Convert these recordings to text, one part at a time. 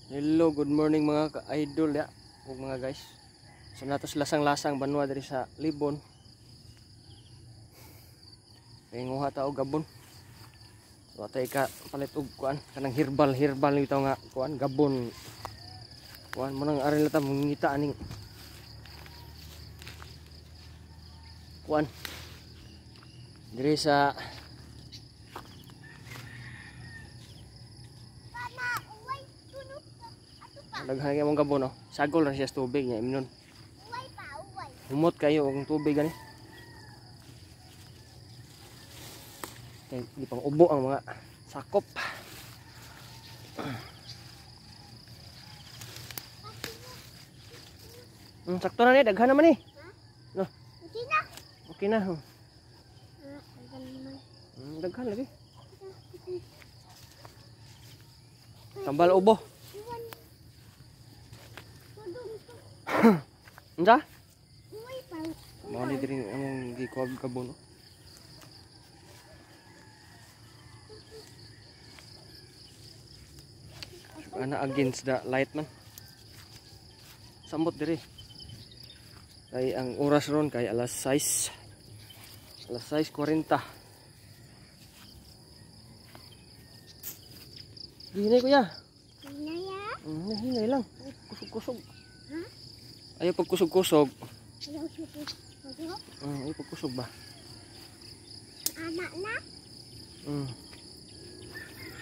Hello, good morning mga ka-idol ya ug mga guys. So natos lasang-lasang banwa diri sa Libon. Kay nguha ta og gabon. So atay ka palit og kuan kanang herbal herbal bitaw nga kuan gabon. Kuan mo nang ari ta mangita aning kuan diri sa daghan kay mong gabon, oh. Sagol ra siya sa tubig niya imnon. Uway pa, uway. Humot kayo og tubig gani. Kay di pang ubo ang mga sakop. Sakto na ni, daghan naman ni. No. Okay na. Okay na. Oh. Daghan lagi. Tambal ubo. Unsa? Mao ni diri among gikuha gabon. Ana against the light man. Samot diri. Kay ang oras ron kay alas 6. Alas 6:40. Hinay kuya. Hinay ya. Hinay lang. Kusog-kusog. Ha? Ayaw pagkusog-kusog. Ayaw kusog-kusog. Ayaw pagkusog ba? Anak na.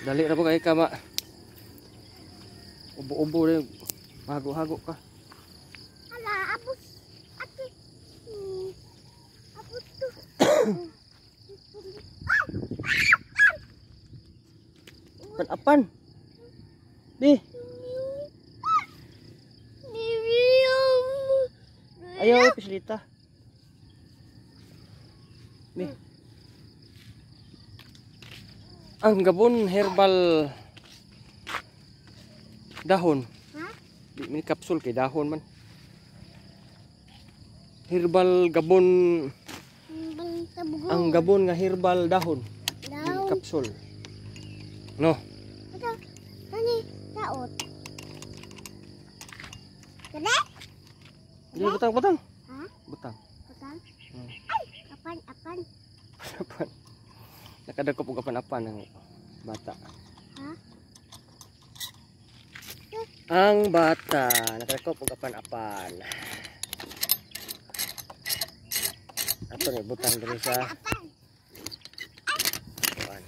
Dali ra po kay ka ma. Ubo-ubo rin. Hago-hago ka. Ala, abos. Ate. Abos to. Apan-apan. Di. Ayaw, pislita. Ni. Ang gabon herbal dahon. Ha? Di may kapsul kay dahon man. Herbal gabon. Ang gabon nga herbal dahon. Dahon. Kapsul. No. Ito. Ani, daot. Kene? Di butang butang. Ha? Butang. Butang. Ay, apan apan. Apan. Nakadakop og apan-apan ang bata. Ha? Ang bata nakadakop og apan-apan. Ato ni butang diri sa apan. Kuan.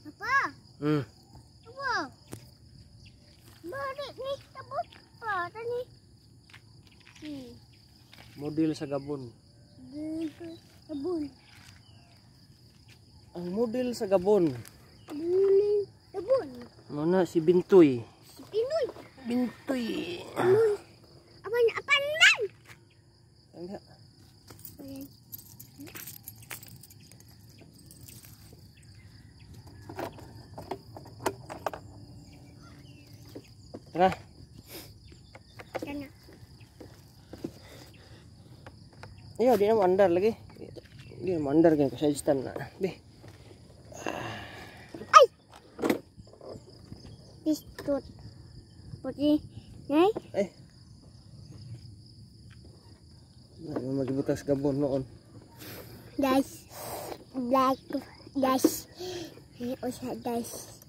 Apa? Apa? Balik ni tabot pa tani. Model sa Gabon. Gabon. Ang model sa Gabon. Gabon. Muna si Bintoy. Si Pinoy. Bintoy. Pinoy. Apan apan man. Angga. Tara. Tara. Iya, di na mo andar lagi. Di na mo andar kay kasi stand na. Bi. Ay. Biskut. Puti. Nay. Ay. Ay, magibutas gabon noon. Guys. Black. Guys. Usa guys.